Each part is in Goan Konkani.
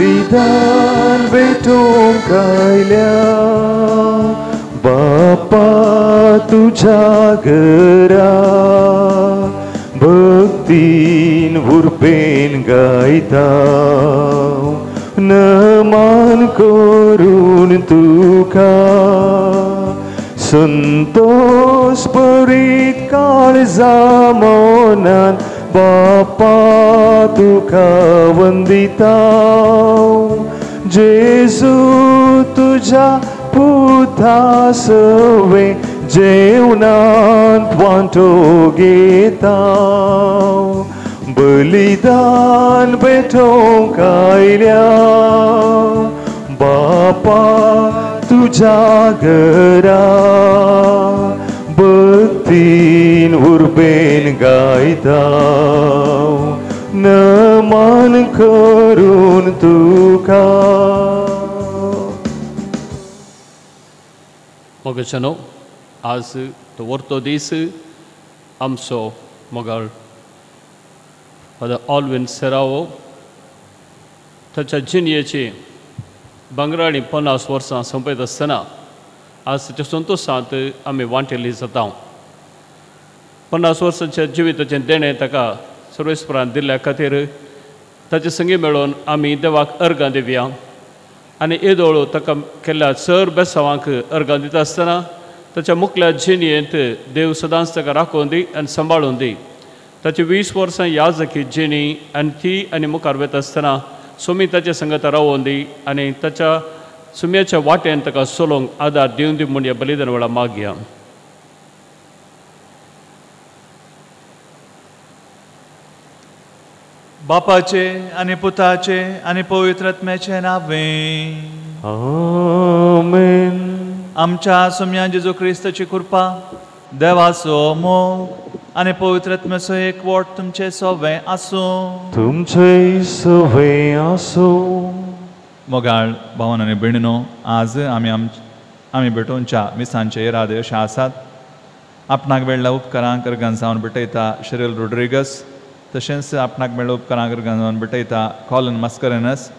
बलिदान भेटोवंक आयल्या बापा तुज्या घरा भक्तीन उर्बेन गायता नमान करून तुका संतोष भरीत काळजा मनान बापा तुका वंदिता जेजू तुज्या पुता सवे जेवणांत वांटो घेता बलिदान भेटोवंक आयल्या बापा तुज्या घरा भक्तीन उर्बेन गायता नमान करून तुका. मोगाच्यानो, आज तो वरतो दीस आमचो मोगाळ फादर ऑलविन सेरावो ताच्या जिणयेची भांगराळी 50 वर्सां सोंपयत आसतना आज ताच्या संतोशांत आमी वांटेल्ली जाता. 50 वर्सांच्या जिविताचें देणें ताका सर्वेस्परान दिल्ल्या खातीर ताचे संगी मेळून आमी देवाक अर्गां दिवया आनी येदोळ ताका केल्ल्या चड बेसावांक अर्गां दिता आसतना ताच्या मुखल्या जिणयेंत देव सदांच ताका राखून दी आनी सांबाळून दी. ताची 20 वर्सां याजकी जिणी आनी ती आनी मुखार वता आसतना सुमी ताच्या संगता रावोन दी आनी ताच्या सुम्याच्या वाटेन ताका चलोवंक आदार दिवन दी म्हूण ह्या बलिदान वेळार मागया. बापाचे आनी पुताचे आनी पवित्र आत्म्याचे नांवे आमेन. आमच्या सुम्या जेजू क्रिस्ताची कृपा, देवाचो मोग आनी पवित्र आत्म्याचो एकवट तुमचे सवे आसूं. तुमचे सवे आसूं. मोगाळ भावन आनी भयणीनो, आज आमी आमी भेटोवच्या मिसांचे इरादे अशे आसात. आपणाक मेळ्ळ्या उपकारांक अर्गान जावन भेटयता शेरील रोड्रिगस, तशेंच आपणाक मेळ्ळ्या उपकारांक अर्गान जावन भेटयता कॉलन मास्करेनस,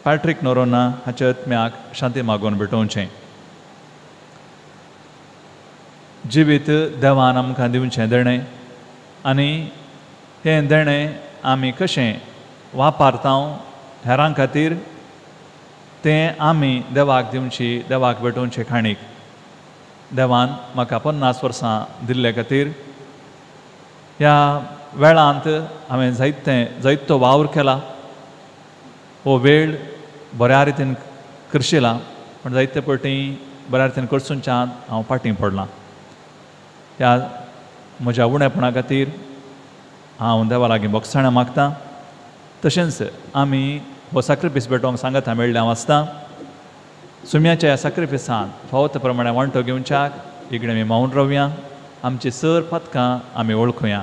पॅट्रीक नोरोना हाच्या आत्म्याक शांती मागून भेटोवचें. जिवीत देवान आमकां दिवचें देणें आनी हें देणें आमी कशें वापरता हेरां खातीर तें आमी देवाक दिवची, देवाक भेटोवचे खाणीक. देवान म्हाका 50 वर्सां दिल्ले खातीर ह्या वेळांत हांवें जायतो वावर केला. हो वेळ बऱ्या रितीन करशिला, पूण जायते पटी बऱ्या रितीन करसूनच्यान हांव फाटीं पडलां. ह्या म्हज्या उणेपणा खातीर हांव देवा लागीं बोगसाणां मागतां. तशेंच आमी हो साक्रिफीस भेटोवंक सांगता मेळ्ळें हांव आसता. सुम्याच्या ह्या साक्रिफिसान फावो त्या प्रमाणे वांटो घेवच्याक इकडे आमी मावन रावया. आमची सर पातकां आमी वळखुया.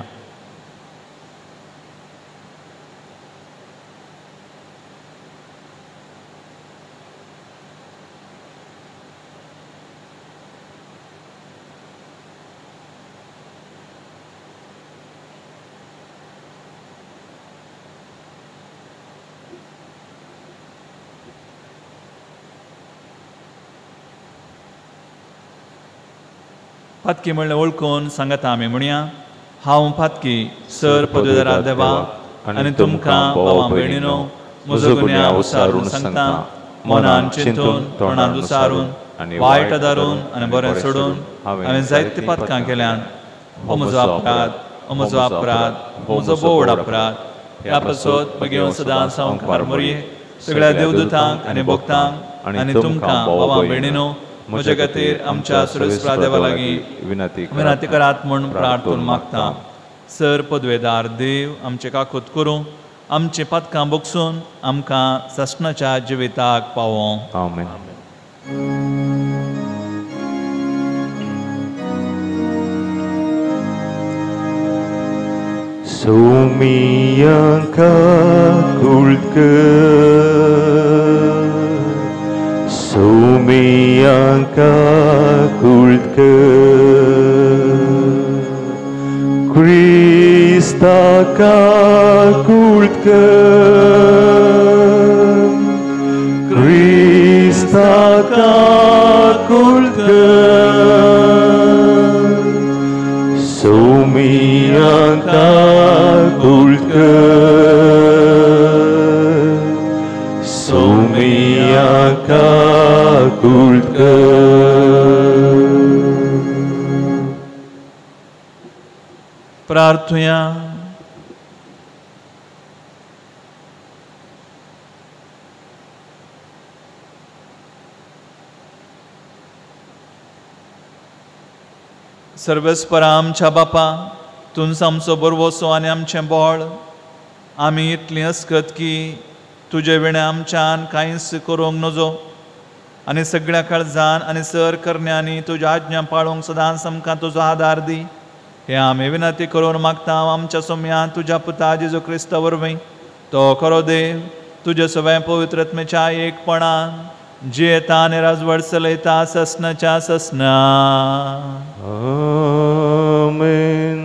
पातकी म्हणलें वळखून सांगता आमी म्हणया, हांव पातकी सर पदवेदारा देवा आनी तुमकां भावा भयणीनो म्हजो गुन्यांव उसारून सांगता. मनान चिंतून, तोंडान उसारून, वायट आदारून आनी बरें सोडून हांवें जायते पातकां केल्यान. हो म्हजो अपराध, हो म्हजो अपराध, हो म्हजो बोड अपराध. ह्या पासत म्हगे सदांच संवकार मोरये सगळ्या देवदूतांक आनी भक्तांक आनी तुमकां भावा भयणीनो म्हजे खातीर आमच्या सुरेस्परा देवा लागीं विनंती करात म्हूण प्रार्थून मागता. सर पदवेदार देव आमचे काकूत करूं, आमचे पातकां बगसून आमकां सासणाच्या जिविताक पावों. आमेन. सोमियांका कुळकर, सोमियांका कुळकर, क्रिस्ताका कुळकर, काकुळकर, सोमिया काकुळकर, सोमिया काकुळकर। प्रार्थुया। सर्वेस्परा आमच्या बापा, तूंच आमचो बरवसो आनी आमचें बळ। आमी इतली अस्कत की तुजे विणें आमच्यान कांयच करूंक नजो आनी सगळ्या काळजान आनी सर करण्यांनी तुज्या आज्ञा पाळूंक सदांच आमकां तुजो आदार दी। हे आमी विनंती करून मागता आमच्या सोम्यान तुज्या पुता जेजू क्रिस्ता वरवीं। तो खरो देव तुज्या सगळ्या पवित्रत्मेच्या एकपणान जियेता आनी राजवट चलयता ससनाच्या ससना। आमेन।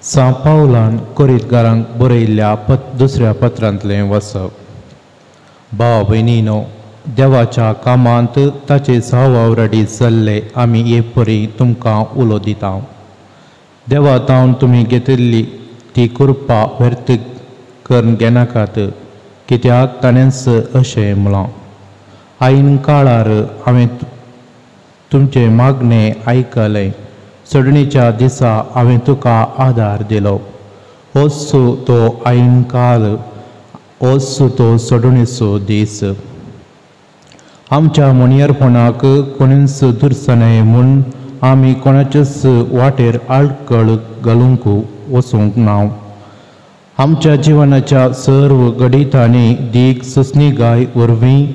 सां पावलान कोरितगारांक बरयल्ल्या दुसऱ्या पत्रांतलें वाचप। भाव भयणीनो, देवाच्या कामांत ताचे सावावराडी चल्ले आमी एक परी तुमकां उलो दिता। देवा तावन तुमी घेतिल्ली ती कृपा व्यर्थ करून घेनाकात, कित्याक ताणेंच अशें म्हळां, आईन काळार हांवें तुमचें मागणें आयकलें, चडणीच्या दिसा हांवें तुका आदार दिलो। होच तो आईन काल, होच तो चडणीचो दीस। आमच्या मोनियरपणाक कोणीच दुर्सनाय म्हूण आमी कोणाचेच वाटेर आडखळ घालूंक वचूंक ना। आमच्या जिवनाच्या सर्व घडितांनी दीग सुसणीगाय वरवीं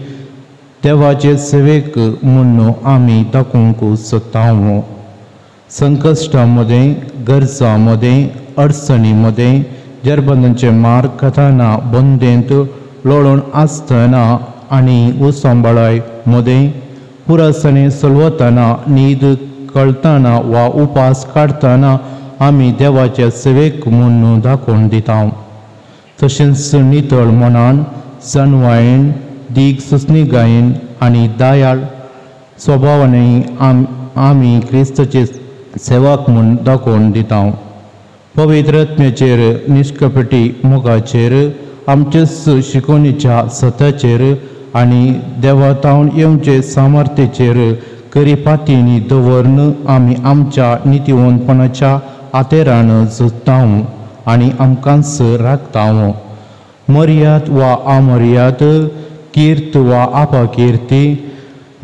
देवाचे सेवेक म्हूण आमी दाखोवंक सोदता। संकश्टां मदें, गरजां मदें, अडचणी मदें, जरबंदांचे मार खातना, बंदेंत लोळून आसतना आनी उसंबाळाय मदें, पुरासणे चलवतना, न्हीद कळतना वा उपास काडटना आमी देवाचे सेवेक म्हूण दाखोवन दिता। तशेंच नितळ मनान, जाणवायेन, दीग सुसणीगायेन आनी दयाळ स्वभावानय आमी क्रिस्ताचे सेवाक म्हूण दाखोवन दिता। पवित्र आत्म्याचेर, निष्कपटी मोगाचेर, आमचेच शिकोवणेच्या सताचेर आनी देवातावन येवचे सामर्थ्याचेर करीपातींनी दवरून आमी आमच्या नितीवंतपणाच्या आतेरान झुजता आनी आमकांच राखता। मर्याद वा अमर्याद, कीर्त वा आपाकीर्ती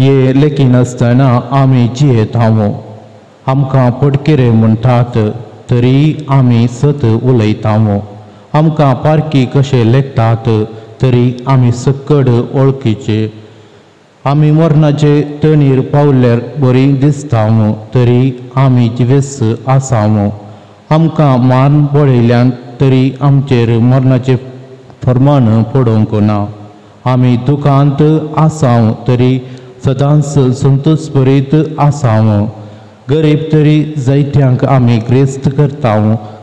हे लेखिनासतना आमी जियेता। आमकां पटकिरे म्हणटात तरी आमी सत उलयता। आमकां पारखी कशें लेखतात तरी आमी सक्कड वळखीचे। आमी मरणाचे तणीर पावल्यार बरी दिसता तरी आमी जिवेस आसा। आमकां मारून पळयल्यान तरी आमचेर मरणाचें फर्मान पडोवंक ना। आमी दुखांत आसा तरी सदांच संतोषभरीत आसा। गरीब तरी जायत्यांक आमी ग्रेस्त करता।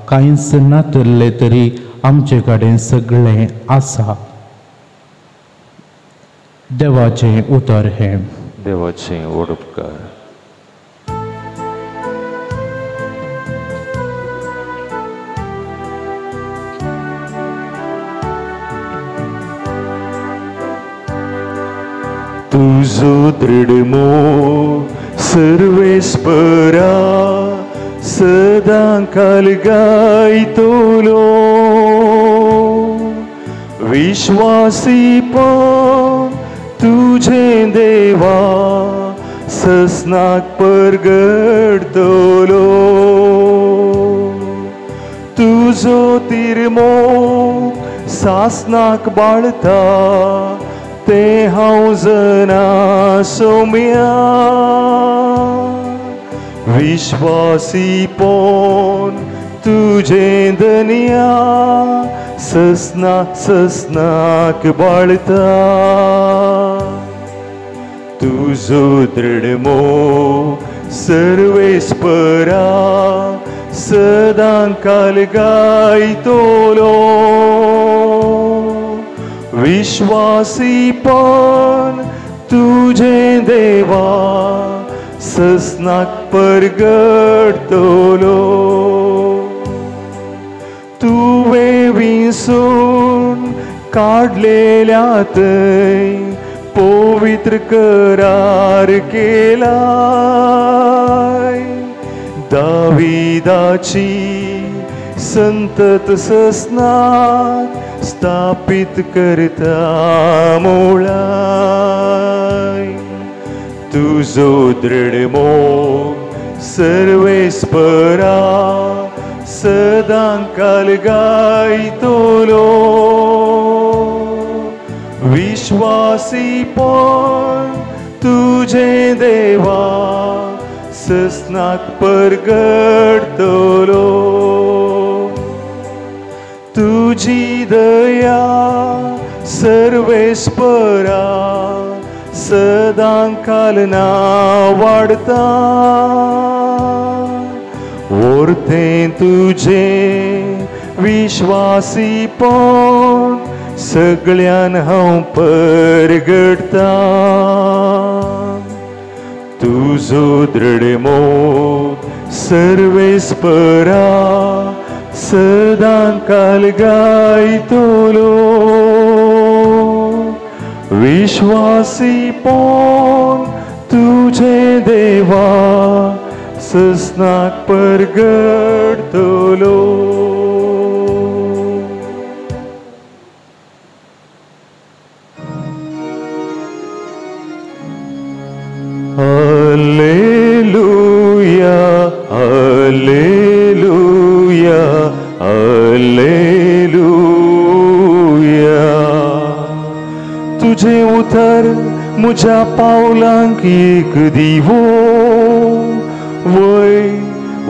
कांयच नातरलें तरी आमचे कडेन सगळें आसा। देवाचें उतर हें। देवाचें व्हड उपकार। तुजो दृढ मोग सर्वेस्परा सदां काल गायतलो, विश्वासीपण तुझें देवा ससनाक परगडतलो। तुजो तिरमोग सासनाक बाळता, तें हांव जना सोम्या। विश्वासीपण तुझें धनया ससना ससनाक बाळता। तुजो दृढ मोग सर्वेस्परा सदां काल गायतलो विश्वासीपण तुजें देवा ससनाक परगटतलो तुवें विसून काडलेल्या थंय पवित्र करार केलाय दाविदाची संतत ससनाक स्थापित करता मुळाय तुजो दृढ मोग सर्वेस्परा सदां काल गायतलो विश्वासीपण तुजें देवा ससनाक परगटतलो तुजी दया सर्वेस्परा सदां काल ना वाडता ओरतें तुजें विश्वासीपण सगळ्यान हांव परगटता तुजो दृढ मोग सर्वेस्परा सदां काल गायतलो विश्वासीपण तुजें देवा ससनाक परगटतलो. Alleluia, Alleluia, Alleluia. तुझे उतर मुझ्या पावलांक एक दिवो वय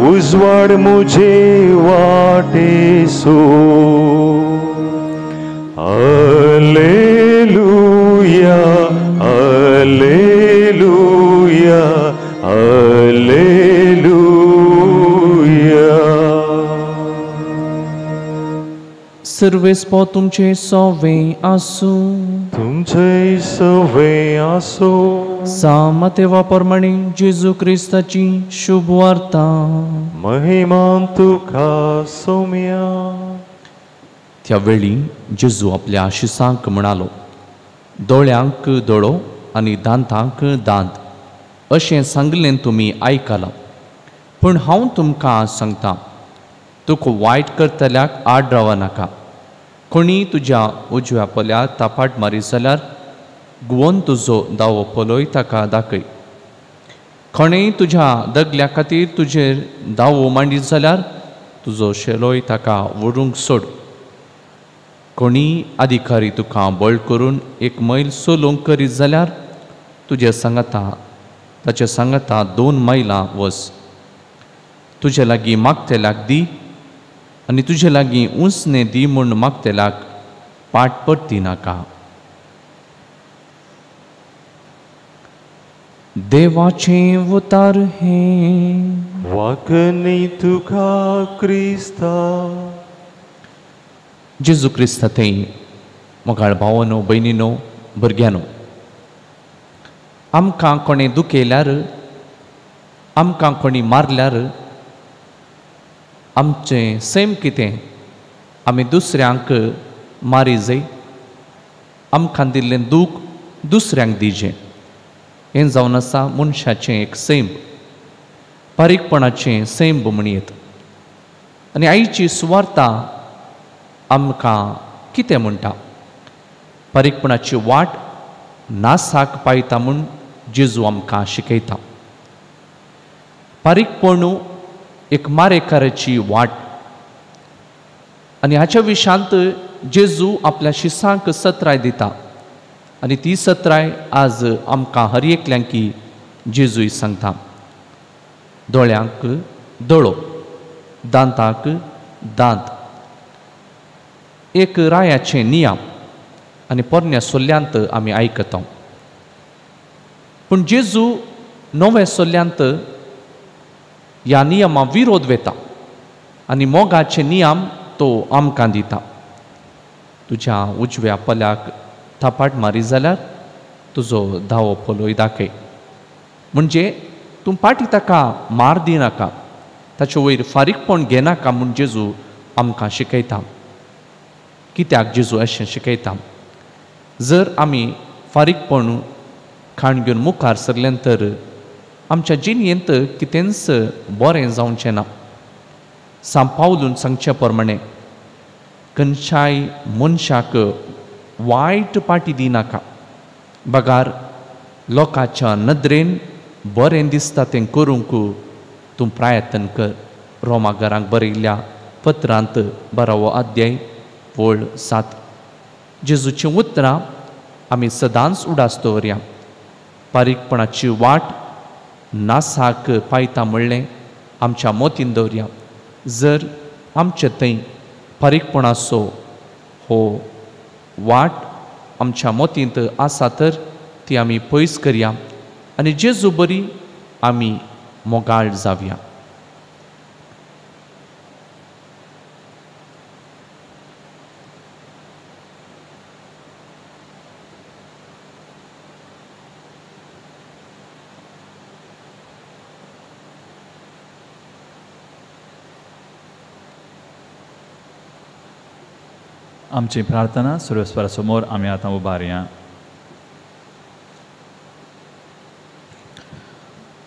उजवाड मुझे वाटेसो. Alleluia, Alleluia, Alleluia. सर्वेस्पो तुमचे सोवे आसूं. तुमचे सोवे आसूं. सामतेवा प्रमाणे जेजू क्रिस्ताची शुभ वार्ता. महिमा तुका सोम्या. त्या वेळी जेजू आपल्या शिसांक म्हणालो, दोळ्यांक दोळो आनी दांतांक दांत अशें सांगलें तुमी आयकलां, पूण हांव तुमकां सांगता, तुका वायट करतल्याक आड रावनाका. कोणी तुज्या उजव्या पोल्यार तापाट मारी जाल्यार गुवोन तुजो दावो पोलोय ताका दाखय. कोणेय तुज्या दगल्या खातीर तुजेर दावो मांडीत जाल्यार तुजो शेलोय ताका व्हरूंक सोड. कोणी अधिकारी तुका बळ करून एक मैल सोलोंक करीत जाल्यार तुजे सांगाता ताचे सांगाता 2 मैलां वस. तुजे लागीं मागतल्याक दी आनी तुजे लागीं उंचणे दी म्हूण मागतल्याक पाट परती नाका. देवाचें उतार हें वाकनी तुका क्रिस्ता. जेजू क्रिस्ता थंय मोगाळ भावानो, भयणीनो, भुरग्यानो, आमकां कोणें दुखयल्यार, आमकां कोणी मारल्यार आमचें सैम कितें आमी दुसऱ्यांक मारी जाय, आमकां दिल्लें दूख दुसऱ्यांक दिजें. हें जावन आसा मनशाचें एक सैम, बारीकपणाचें सैम म्हणयेत. आनी आयची सुवार्ता आमकां कितें म्हणटा? बारीकपणाची वाट नासाक पायता म्हूण जेजू आमकां शिकयता. बारीकपण एक मारेकाराची वाट. आनी हाच्या विशांत जेजू आपल्या शिसांक सत्राय दिता आनी ती सत्राय आज आमकां हर एकल्यांकी जेजूय सांगता. दोळ्यांक दोळो, दांतांक दांत, एक रायाचें नियम आनी पोरण्या सोल्यांत आमी आयकता. पूण जेजू नव्या सोल्यांत ह्या नियमा विरोध वेता. आनी मोगाचे नियम तो आमकां दिता. तुज्या उजव्या पल्याक थापाट मारी जाल्यार तुजो धावो पलोय दाखय. म्हणजे तूं पाटी ताका मार दिनाका, ताचे वयर फारीकपण घेनाका म्हूण जेजू आमकां शिकयता. कित्याक जेजू अशें शिकयता? जर आमी फारीकपण खाण घेवन मुखार सरलें तर आमच्या जिणेंत कितेंच बरें जावचें ना. सांत पावलून सांगचे प्रमाणे खंयच्याय मनशाक वायट पाटी दिनाका, बगार लोकांच्या नदरेन बरें दिसता तें करूंक तूं प्रयत्न कर. रोमा घरांक बरयल्ल्या पत्रांत 12वो अध्याय वळ 7. जेजूचीं उतरां आमी सदांच उडास दवरया. बारीकपणाची वाट नासाक पायता म्हणलें आमच्या मोतीन दवरया. जर आमचे थंय बारीकपणाचो हो वाट आमच्या मोतींत आसा तर ती आमी पयस करया आनी जेजू बरी आमी मोगाळ जावया. आमची प्रार्थना सुरेश्वरा समोर आमी आतां उबारया.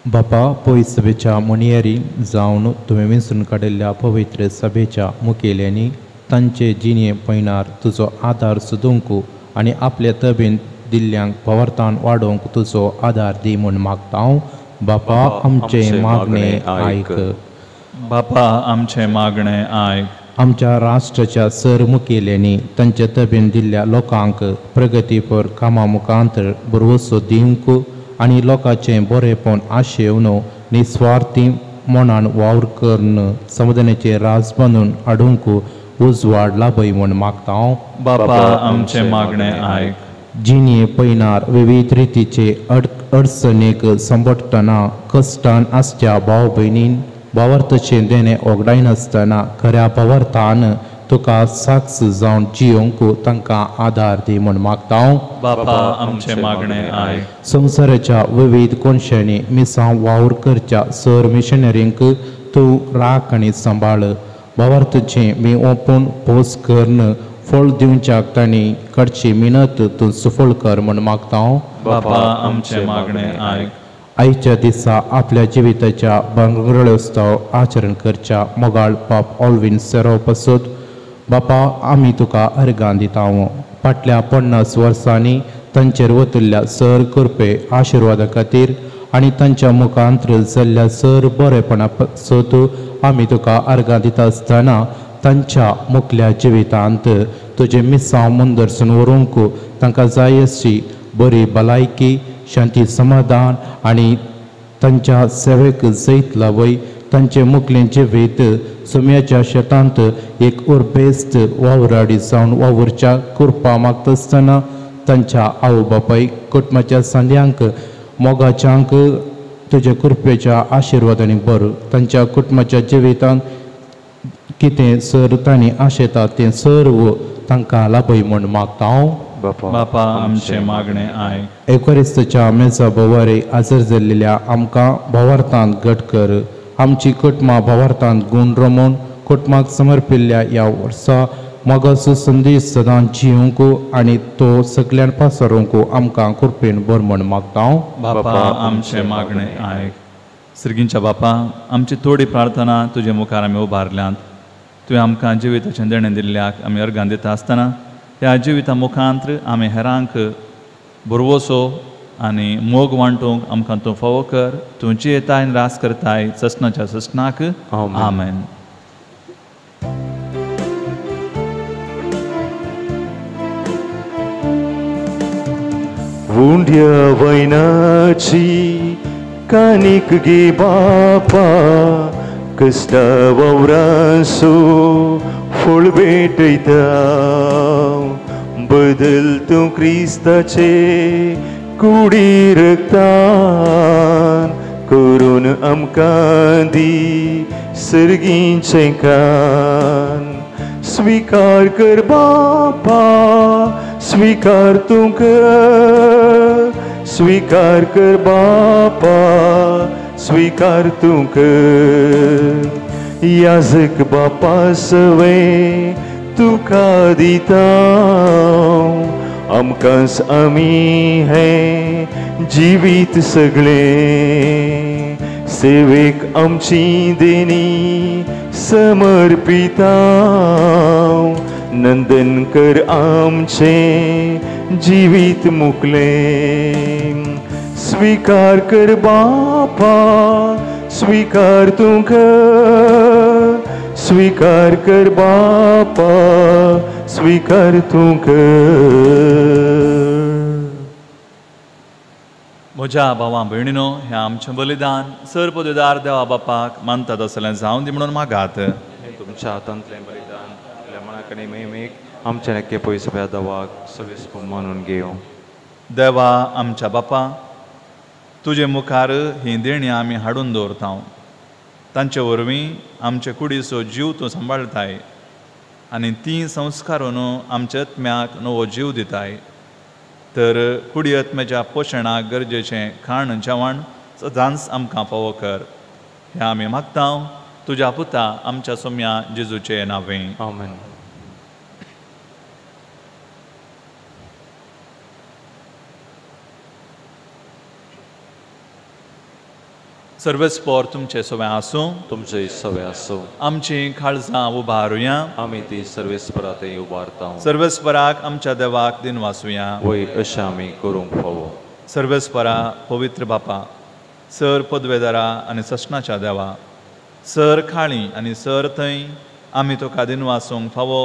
बापा, पयस सभेच्या मुनियरी जावन तुवें विंचून काडिल्ल्या पवित्र सभेच्या मुखेल्यांनी तांचे जिणे पयणार तुजो आदार सोदूंक आनी आपले तबेन दिल्ल्यांक पवर्तान वाडोवंक तुजो आदार दी म्हूण मागता हांव. बापा, आमचें मागणें आयक. बापा, आमचें मागणें आयक. आमच्या राष्ट्राच्या सर मुखेल्यांनी तांचे तबेन दिल्ल्या लोकांक प्रगतीपर कामा मुखांतर भरवसो दिवंक आनी लोकांचें बरेंपण आशेवन निस्वार्थी मनान वावर करून समाधानाचें राज बांदून हाडूंक उजवाड लाभय म्हूण मागता हांव. बापा, आमचें मागणें आयक. जिणे पयणार विविध रितीचे अडचणीक संबटतना कश्टान आसच्या भाव भयणीन भावार्थाचें देणें ओगडायनासतना खऱ्या भावार्थान तुका साक्ष जावन जियोंक तांकां आदार दी म्हूण मागता हांव. बापा, आमचें मागणें आयक. संवसाराच्या विविध कोनशांनी मिसांव वावर करच्या सर मिशनरींक तूं राख आनी सांबाळ. भावार्थाचें मी ओंपून पोस करून फळ दिवच्याक तांणी काडची मिनत तूं सफळ कर म्हूण मागता हांव. बापा, आमचें मागणें आयक. आयच्या दिसा आपल्या जिविताच्या भांगरळोत्सव आचरण करच्या मोगाळ पाप ऑलवीन सेरो पासत बापा आमी तुका अर्गां दिता. फाटल्या 50 वर्सांनी तांचेर वतिल्ल्या सर करपे आशिर्वादा खातीर आनी तांच्या मुखांतर जाल्ल्या सर बरेपणा पासत आमी तुका अर्गां दिता आसतना तांच्या मुखल्या जिवितांत तुजें मिसांव मुंदरसून व्हरूंक तांकां जाय अशी बरी भलायकी, शांती, समाधान आनी तांच्या सेवेक जैत लावय. तांचे मुखलें जिवीत सुम्याच्या शेतांत एक उर्बेस्त वावराडी जावन वावुरच्या कृपा मागता आसतना तांच्या आवय बापाय कुटुंबाच्या सांद्यांक मोगाच्यांक तुज्या कृपेच्या आशिर्वादांनी भर. तांच्या कुटुंबाच्या जिवितांत कितें सर तांणी आशेता तें सर्व तांकां लाभय म्हूण मागता हांव. बापा, आमचें मागणें आयक. एकोरिस्ताच्या मेजा भोवारे हाजर जाल्ल्या आमकां भावार्थांत घट कर. आमची कुटुंबां भावार्थांत गूण रमोवन कुटुंबाक समर्पिल्ल्या ह्या वर्सा मोगाचो संदेश सदां जिवंक आनी तो सगळ्यान पासरूंक आमकां कृपेन भर म्हूण मागता हांव. बापा, आमचें मागणें आयक. सर्गींच्या बापा, आमची थोडी प्रार्थना तुजे मुखार आमी उबारल्यांत. तुवें आमकां जिविताचें देणें दिल्ल्याक आमी अर्गां दिता आसतना ह्या जिविता मुखांतर आमी हेरांक भरवसो आनी मोग वांटूंक आमकां तूं फावो कर. तूं जियेताय आनी रास करताय ससनाच्या ससनाक. आमेन. उंड्या वैनाची कानीक गे बापा, कश्टा वावरांसो फळ भेटयता. बदल तूं क्रिस्ताचे कुडी रक्तान करून आमकां दी सर्गींचें कान स्वीकार कर बापा स्वीकार तुका स्वीकार कर बापा स्वीकार तुका याजक बापा सवे तुका दिता आमकांच आमी हें जिवीत सगळें सेवेक आमची देणी समर्पिता नंदन कर आमचें जिवीत मुकलें स्वीकार कर बापा स्वीकार तुका स्वीकार कर बापा स्वीकार तुका. म्हज्या भावां भयणीनो हें आमचें बलिदान सर पदवीदार देवा बापाक मानतात असलें जावं दी म्हणून मागात. तुमच्या हातांतलें बलिदान आपल्या मनाक आनी महिमेक आमच्या नक्की पयस देवाक सवेस मानून घेवं. देवा आमच्या बापा तुजे मुखार ही देणी आमी हाडून दवरता तांचे वरवीं आमचे कुडीचो जीव तूं सांबाळटाय आनी ती संस्कारून आमच्या आत्म्याक नवो जीव दिताय. तर कुडी आत्म्याच्या पोशणाक गरजेचें खाण जेवण सदांच आमकां फावो कर हें आमी मागता तुज्या पुता आमच्या सोम्या जेजूचे नांवें. आमेन. सर्वेस्पोर तुमचे सवे आसूं तुमचे सवे आसूं. आमची काळजां उबारुया आमी ती सर्वेस्परा थंय उबारता. सर्वेस्पराक आमच्या देवाक दिनवासुया वय अशें आमी करूंक फावो. सर्वेस्परा पवित्र बापा सर पदवेदारा आनी ससनाच्या देवा सर खाळी आनी सर थंय आमी तुका दिनवासूंक फावो.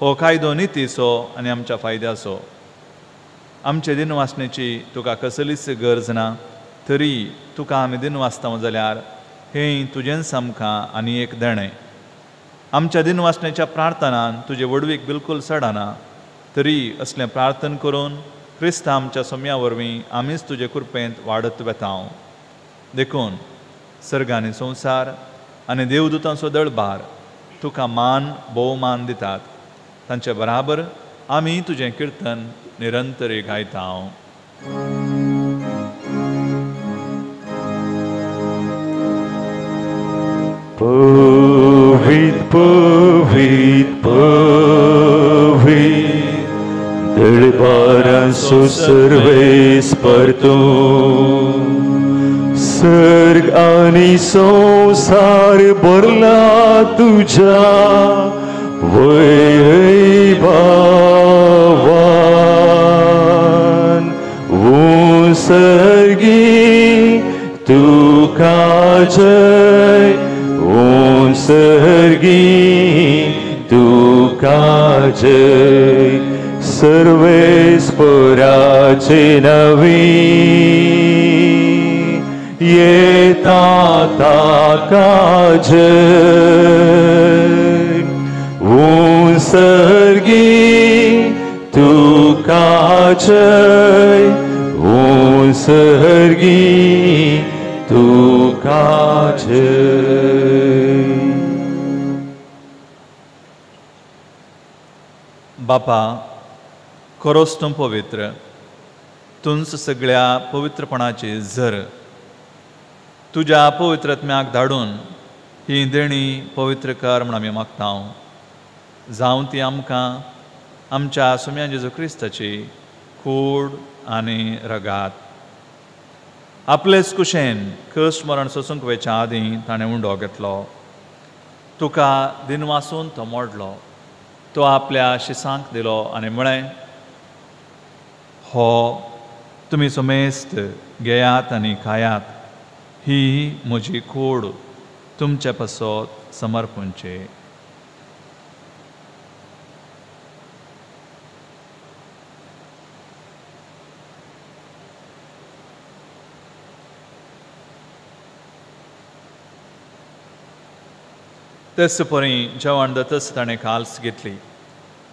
हो कायदो नितीचो आनी आमच्या फायद्याचो. आमचे दिनवासणेची तुका कसलीच गरज ना तरी तुका आमी दिनवासता जाल्यार हें तुजेंच आमकां आनी एक देणें. आमच्या दिनवासणेच्या प्रार्थनान तुजे वडवीक बिलकूल चडना तरी असलें प्रार्थन करून क्रिस्त आमच्या सोम्या वरवीं आमीच तुजे कृपेंत वाडत वेता. देखून सर्ग आनी संवसार आनी देवदूतांचो दळभार तुका मान भोवमान दितात. तांचे बराबर आमी तुजें किर्तन निरंतरी गायता. पवित पवित पवित दळबारांचो सर्वेस्पर तूं सर्ग आनी संवसार भरला तुज्या वैभवान सर्गी तुका जय सर्गी तुका जय सर्वेस्पराचे नवी येता ताका जय सर्गी तुका जय सर्गी तुका जय. बापा खरोच तूं पवित्र तूंच सगळ्या पवित्रपणाची झर. तुज्या पवित्रत्म्याक धाडून ही देणी पवित्र कर म्हूण आमी मागता. जावं ती आमकां आमच्या सोम्या जेजू क्रिस्ताची कूड आनी रगात. आपलेच कुशेन कश्ट मरण सोसूंक वयच्या आदीं ताणें उंडो घेतलो. तुका दिनवासून तो मोडलो. तो आपल्या शिसांक दिलो आनी म्हळें हो तुमी सुमेस्त घेयात आनी खायात ही म्हजी कूड तुमचे पासत समर्पणची. तेच परी जेवण जातच ताणें काल्स घेतली.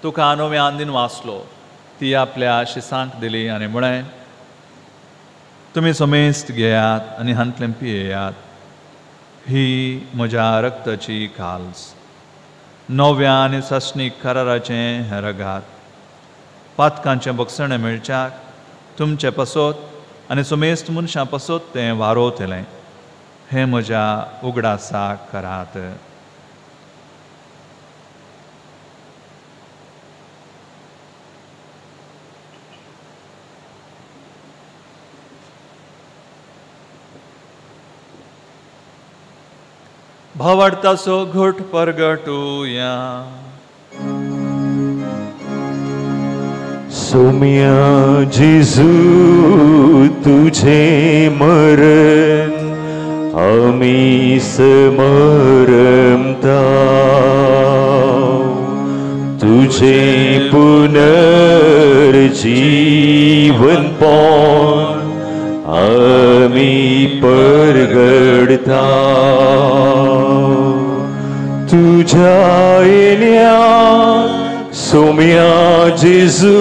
तुका नव्यान दिनवासलो. ती आपल्या शिसांक दिली आनी म्हळें तुमी समेस्त घेयात आनी हांतलें पियेयात. ही म्हज्या रक्ताची काल्स, नव्या आनी सासणीक कराराचें हें रगात. पातकांचें बक्षणें मेळच्याक तुमचे पासत आनी सुमेस्त मनशां पासत तें वारोवतलें. हें म्हज्या उगडासाक करात. भावार्थाचो घट परगटुया. सोम्या जेजू तुझे मरण आमी स्मरता, तुझे पुनर्जीवन पण आमी परगडता. तुझ्या येण्या सोम्या जेजू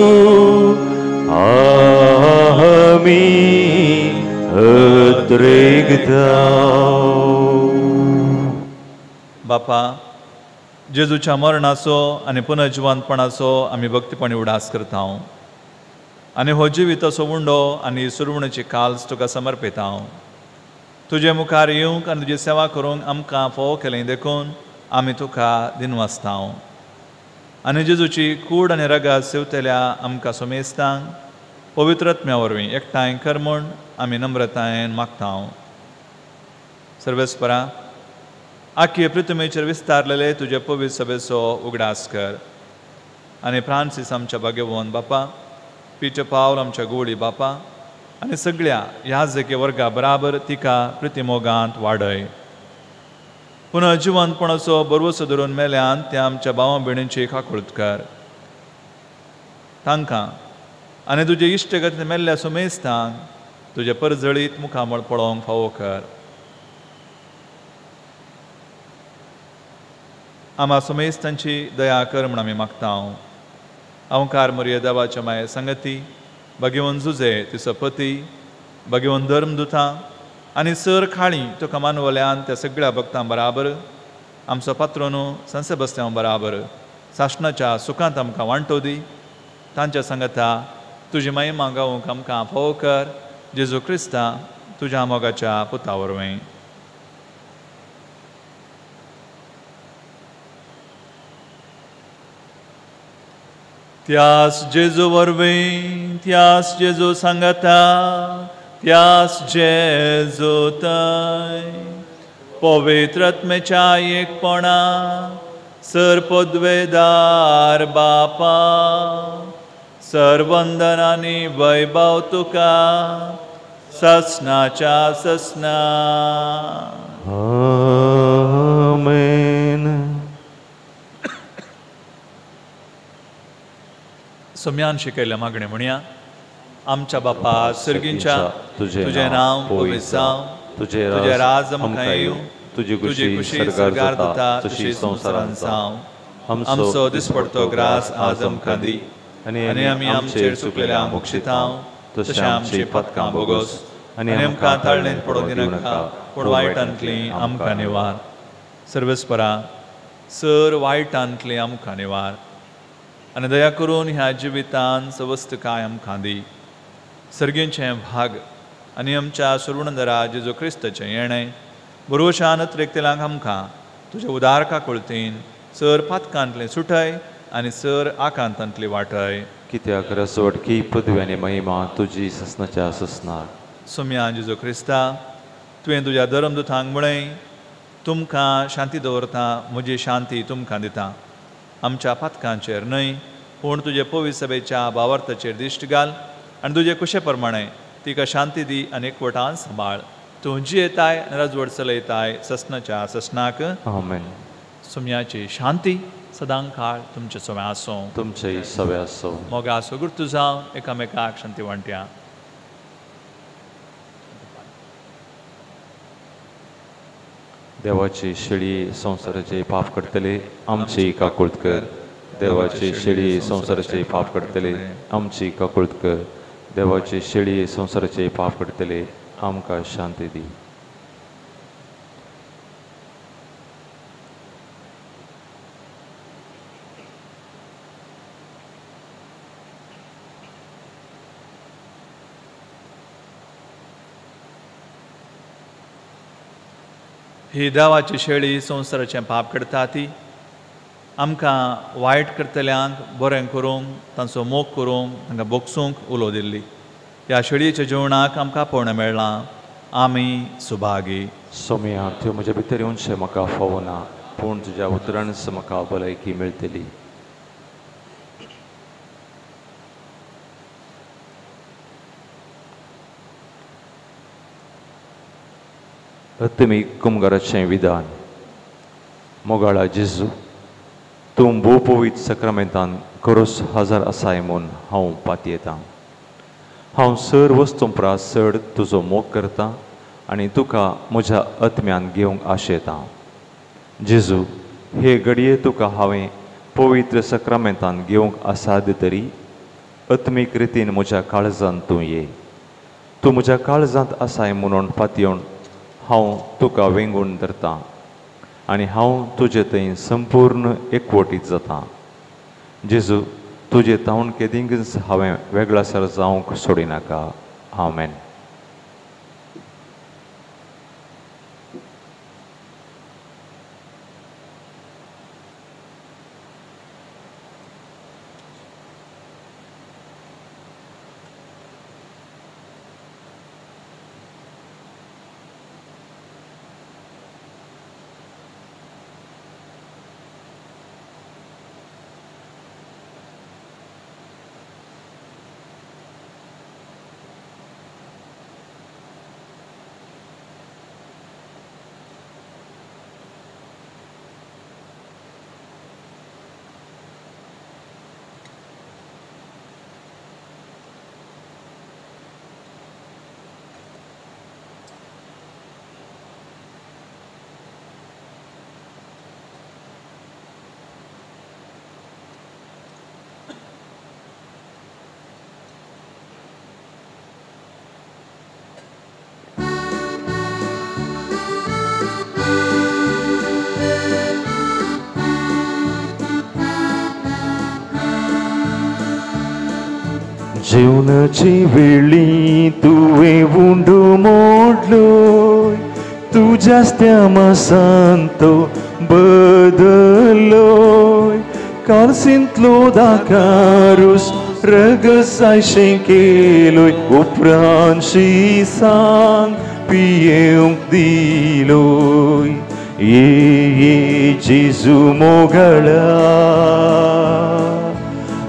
आमी अत्रेगता. बापा, जेजूच्या मरणाचो आनी पुनर्जिवंतपणाचो आमी भक्तीपणी उडास करता आनी हो जिविताचो उंडो आनी सुरवणेची काल्स तुका समर्पिता. तुजे मुखार येवंक आनी तुजी सेवा करूंक आमकां फावो केलें देखून आमी तुका दिनवासता. आनी जेजूची कूड आनी रगात सेवतल्या आमकां सोमेस्तांक पवित्र आत्म्या वरवीं एकठांय कर म्हूण आमी नम्रतायेन मागता. सर्वेस्परा, आखी पृथ्वीचेर विस्तारलेले तुजे पवित्र सभेचो उगडास कर आनी फ्रांसीस आमच्या भाग्यवंत बापा, पीटर पावल आमच्या गोवळी बापा आनी सगळ्या ह्या वर्गा बराबर तिका प्रितीमोगांत वाडय. पुनः जिवंतपणाचो बरवसो धरून मेल्यान त्या आमच्या भावा भयणींची काकूळत कर. तांकां आनी तुजे इश्टगतीन मेल्ल्या सुमेस्तांक तुजे परजळीत मुखामळ पळोवंक फावो कर. आमा सुमेस्तांची दया कर म्हूण आमी मागता. अवकार मोरये देवाच्या माये संगती, भगवंत जुजे तिचो पती, भगवंत धर्मदुतां आनी सर खाळी तुका मानवल्यान त्या सगळ्या भक्तां बराबर आमचो पात्रोनू संसेबस्त्यां बराबर सासणाच्या सुखांत आमकां वांटो दी. तांच्या सांगता तुजी महिमा गावूंक आमकां फावो कर. जेजू क्रिस्ता तुज्या मोगाच्या पुता वरवीं. त्यास जेजू वरवीं, त्यास जेजू सांगता, त्यास जेजू थंय पवित्र आत्म्याच्या एकपणा सर पदवेदार बापा, सर्वंदन आनी वैभव तुका ससनाच्या ससना. आमेन. सोम्यान शिकयल्ल्या मागणें म्हणया. आमच्या बापा सर्गींच्या, तुजें नांव पवित्र जावं, तुजें राज आमकां येवं, तुजी खुशी स्वर्गार जाता तशी संवसारांत जावं. आमचो दिसपडतो ग्रास आज आमकां दी आनी आमी आमचेर चुकलेल्या मोक्षितां तशें आमची पातकां बोगोस आनी आमकां ताळणेंत पडोवंक दिनाका, पूण वायटांतली आमकां निवार. सर्वेस्परा, सर वायटांतली आमकां निवार आनी दया करून ह्या जिवितान सवस्तकाय आमकां दी. सर्गींचें भाग आनी आमच्या सुर्वणदरा जेजू क्रिस्ताचें येणें बरोवशान अत्रेकतेलांक आमकां तुज्या उदार काकुळतीन सर पातकांतलें सुटय आनी सर आकांतांतली वाटय. कित्याक रसवट की पृथ्वी आनी महिमा तुजी ससनाच्या ससनाक. सोम्या जेजू क्रिस्ता, तुवें तुज्या धर्मदुतांक म्हळें, तुमकां शांती दवरता, म्हजी शांती तुमकां दिता. आमच्या पातकांचेर न्हय पूण तुजे पवित्र सभेच्या भावार्थाचेर दिश्ट घाल आनी तुजे कुशे प्रमाणे तिका शांती दी आनी एकवटान सांबाळ. तूं जियेताय आनी राजवट चलयताय ससनाच्या ससनाक. आमेन. सोम्याची शांती सदां काळ तुमचे सवे आसूं. तुमचे सवे आसूं. मोगाचो गुर्तू जावन एकामेकाक शांती वांट्या. देवाची शेळी संवसाराचे पाप करतले आमची काकूळत कर. देवाची शेळी संवसाराचे पाप करतले आमची काकूळत कर. देवाची शेळी संवसाराचे पाप करतले आमकां शांती दी. ही देवाची शेळी संवसाराचें पाप करता ती आमकां वायट करतल्यांक बरें करूंक, तांचो मोग करूंक, तांकां बोगसूंक उलो दिल्ली. ह्या शेळयेच्या जेवणाक आमकां आपोवणें मेळ्ळां. आमी सुभागी. सोम्या, त्यो म्हज्या भितर येवचें म्हाका फावना, पूण तुज्या उतरानच म्हाका भलायकी मेळटली. अत्मीक कुमगाराचें विधान. मोगाळा जेजू, तूं भोव पवित्र सक्रमेंतान करोस हजर आसाय म्हूण हांव पातयेतां. हांव सर वस्तूं परस चड तुजो मोग करतां आनी तुका म्हज्या आत्म्यान घेवंक आशेतां. जेजू, हे घडये तुका हांवें पवित्र सक्रमेंतान घेवंक आसाद तरी आत्मीक रितीन म्हज्या काळजांत तूं ये. तूं म्हज्या काळजांत आसाय म्हणून पातयेवन हांव तुका वेंगून धरतां आनी हांव तुजे थंय संपूर्ण एकवटीत जातां. जेजू, तुजे तावन केदींकच हांवें वेगळासर जावंक सोडिनाका. आमेन. जेवणाची वेळी तुवें उंडो मोडलोय, तुज्याच त्या मासान तो बदल्लोय. कालसींतलो दाकारूस रगसायशें केलोय, उपरांत शिसान पियेवंक दिलोय. ये ये जेजू मोगळा,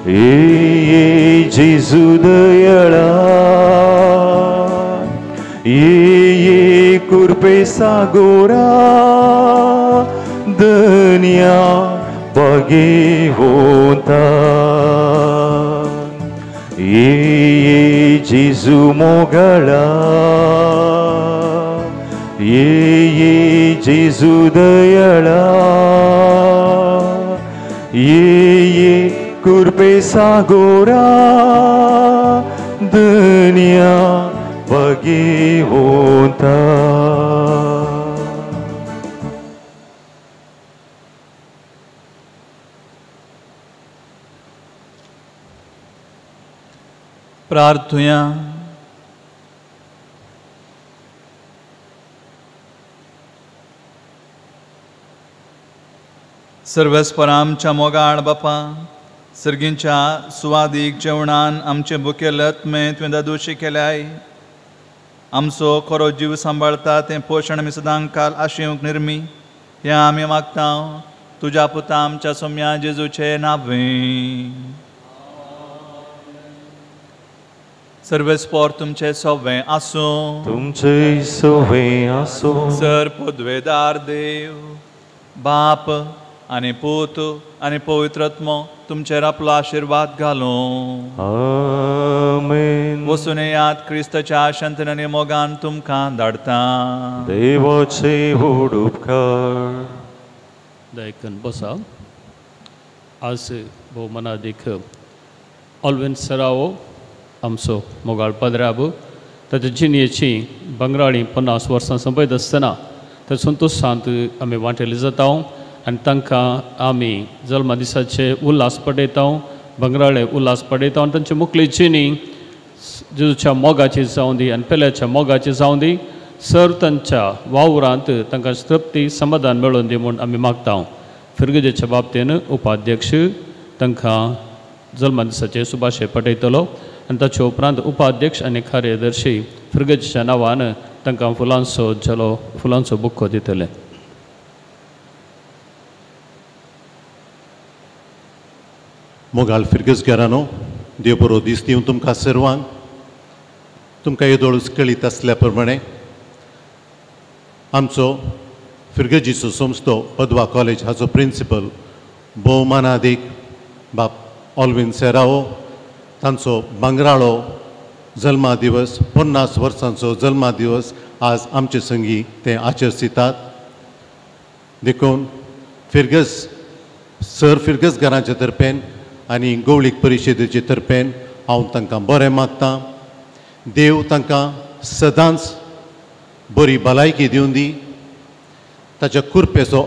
ये ये जेजू दयाळा, ये ये कुर्पे सागोरा दन्या बगेवता. ये ये जेजू मोगळा, ये ये जेजू दयाळा, ये ये कुर्पे सागोरा दुनिया बगेवता. प्रार्थुया. सर्वेस्पर आमच्या मोगाळ बापा, सर्गींच्या सुवादीक जेवणान आमचे बुकेल आत्मे तुवें दादोशी केल्याय. आमचो खरो जीव सांबाळता तें पोशण आमी सदां काल आशेवंक निर्मी हें आमी मागता तुज्या पुता आमच्या सोम्या जेजूचे नांवें. सर्वेस्पर तुमचे सवें आसूं, तुमचे सवें आसूं. सर पदवेदार देव बाप आनी पूत आनी पवित्र आत्मो तुमचेर आपलो आशिर्वाद घालूं. आमेन. वचून येयात, क्रिस्ताच्या शांतीन आनी मोगान तुमकां धाडटा. देवाचे व्हड उपकार. दयकन बसा. आज भोव मनादीक ऑलविन सरावो आमचो मोगाळ पदराब ताच्या जिणेची बंगराळी 50 वर्सां संपयत आसतना त्या संतोशांत आमी वांटेली जाता आनी तांकां आमी जल्मा दिसाचे उल्हास पडयता, बंगराळे उल्हास पडयता आनी तांची मुखली जिणी जेजूच्या मोगाची जावं दी आनी पेल्याच्या मोगाची जावं दी. सर तांच्या वावरांत तांकां तृप्ती समाधान मेळोवन दी म्हूण आमी मागता. फिरगजेच्या बाबतीन उपाध्यक्ष तांकां जल्मा दिसाचे सुभाशे पटयतलो आनी ताचे उपरांत उपाध्यक्ष आनी कार्यदर्शी फिरगजेच्या नांवान तांकां फुलांचो झेलो फुलांचो बुक्को दितले. मोगाल फिरगजगारानो, देव बरो दीस दिवन तुमकां सर्वांक. तुमकां येदोळूच कळीत आसल्या प्रमाणे आमचो फिरगजीचो संस्थो पदवा कॉलेज हाचो प्रिंसिपल भोवमानादीक बाप ऑल्विन सेरावो तांचो भांगराळो जल्मा दिवस 50 वर्सांचो जल्मा दिवस आज आमचे संगी ते आचरितात. देखून फिरगज सर फिरगजगारांचे तर्फेन आनी गवळीक परिशदेचे तर्फेन हांव तांकां बरें मागतां. देव तांकां सदांच बरी भलायकी दिवन दी, ताच्या कुरपेचो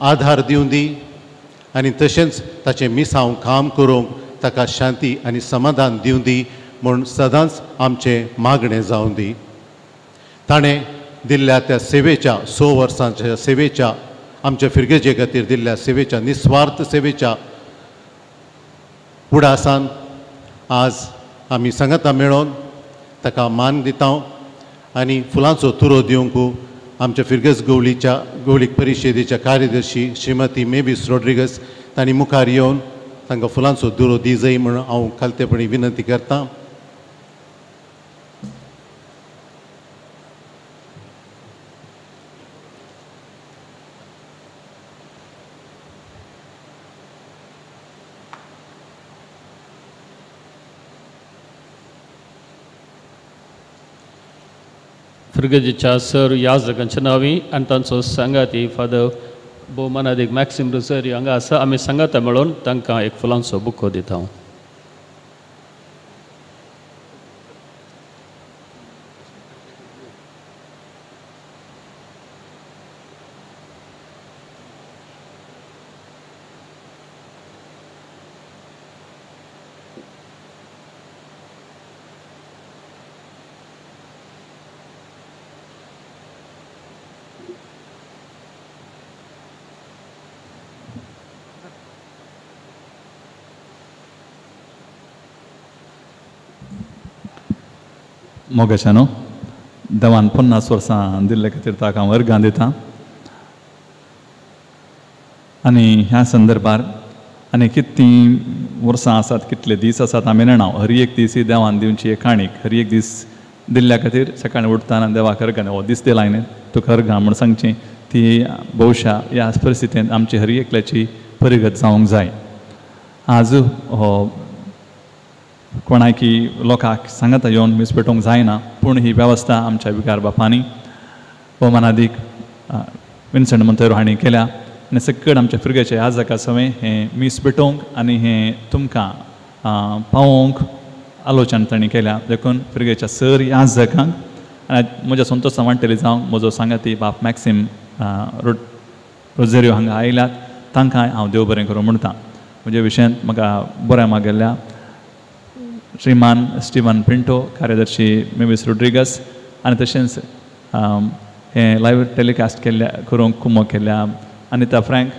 आधार दिवन दी आनी तशेंच ताचें मिसांव काम करूंक ताका शांती आनी समाधान दिवन दी म्हूण सदांच आमचें मागणें जावन दी. ताणें दिल्ल्या त्या सेवेच्या 100 वर्सांच्या सेवेच्या आमच्या फिरगजे खातीर दिल्ल्या सेवेच्या निस्वार्थ सेवेच्या उडासान आज आमी सांगाता मेळोन ताका मान दिता आनी फुलांचो तुरो दिवंक आमच्या फिरगज गवळीच्या गवळीक परिशदेच्या कार्यदर्शी श्रीमती मेवीस रॉड्रिगस तांणी मुखार येवन तांकां फुलांचो दुरो दी जाय म्हूण हांव खालतेपणी विनंती करतां. फिरगजेच्या सर याजकांच्या नांवी आनी तांचो सांगाती फादर भोवमानादीक मॅक्सिम रोझारियो हांगा आसा. आमी सांगाता मेळोवन तांकां एक फुलांचो बुको दिता. मोगाशानो, देवान 50 वर्सां दिल्ले खातीर ताका हांव अर्गां दिता आनी ह्या संदर्भार आनी कितलीं वर्सां आसात कितले दीस आसात आमी नेणा. हर एक दीस ही देवान दिवची एक काणीक. हर एक दीस दिल्ल्या खातीर सकाळीं उठताना देवाक अर्गां हो दीस दिला न्ही तुका अर्गां म्हूण सांगची ती भोवशा ह्या परिस्थितींत आमची हर एकल्याची परिगत जावंक जाय. आज हो कोणाकी लोकांक सांगाता येवन मीस पेटोवंक जायना, पूण ही वेवस्था आमच्या विकार बापांनी भोवमानादीक विन्संट मोंतेरो हांणी केल्या आनी सकड आमच्या फिरगेचे ह्या जाका सवें हें मीस पेटोवंक आनी हें तुमकां पावोवंक आलोचन तांणी केल्या. देखून फिरगेच्या सर ह्या जाकांक आनी म्हज्या संतोष वांटेली जावंक म्हजो सांगाती बाप मॅक्सिम रोझेरियो हांगा आयल्यात तांकां हांव देव बरें करूं म्हणटा. म्हज्या विशयांत म्हाका बरें मागयल्ल्या श्रीमान स्टिवन पिंटो, कार्यदर्शी मेवीस रोड्रिगस आनी तशेंच हें लायव्ह टेलिकास्ट केल्ल्या करूंक कुमो केल्ल्या अनिता फ्रँक,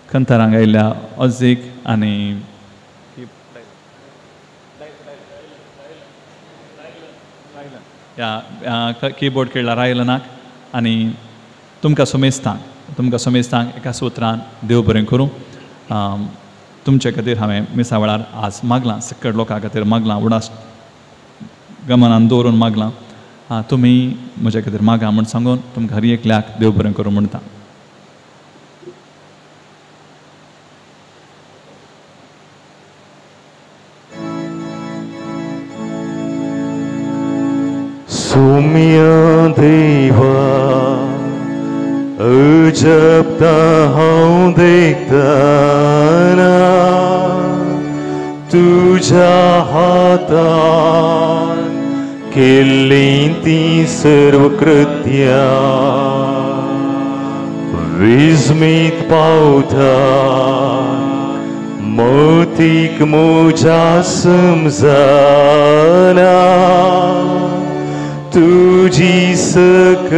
कंतारांक आयिल्ल्या ऑझीक आनी ह्या किबोर्ड खेळ्ळा रायलनाक आनी तुमकां सोमेस्तांक एका सुत्रान देव बरें करूं. तुमचे खातीर हांवें मिसा वेळार आज मागलां, सकड लोकां खातीर मागलां, उडास गमनान दवरून मागलां, तुमी म्हज्या खातीर मागा म्हूण सांगून तुमकां हर एकल्याक देव बरें करूं म्हणटा. सुम्या देवा अजबता हांव देखतना तुझ्या हातान केल्लीं तीं सर्व कृत्यां विस्मीत पावता मतीक म्हज्या समजना तुजी सकत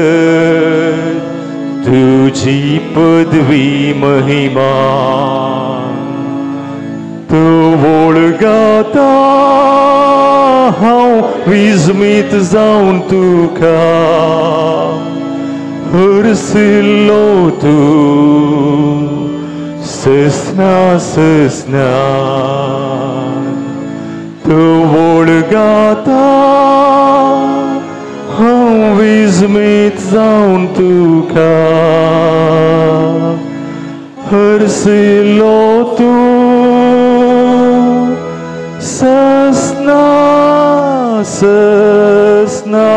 तुजी पदवी महिमा तूं गाता हांव विस्मीत जावन तुका हरसिल्लो तूं ससना ससना तूं गाता हांव विस्मीत जावन तुका हरसिल्लो तूं ससना ससना.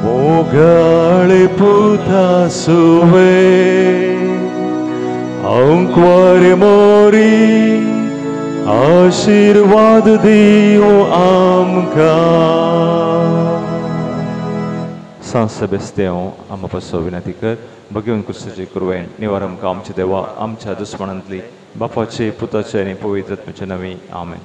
मोगाळे पुता सुवे अंकवार मोरी आशीर्वाद दियो आमकां. सांत सेबेस्त्यांव आमा पासो विनंती कर भगवंत क्रिस्ताचे कुरवें निवार आमकां आमच्या देवा आमच्या दुस्मनांतली बापाचे पुताचे आनी पवित्र आत्म्याचे नांवी आमेन.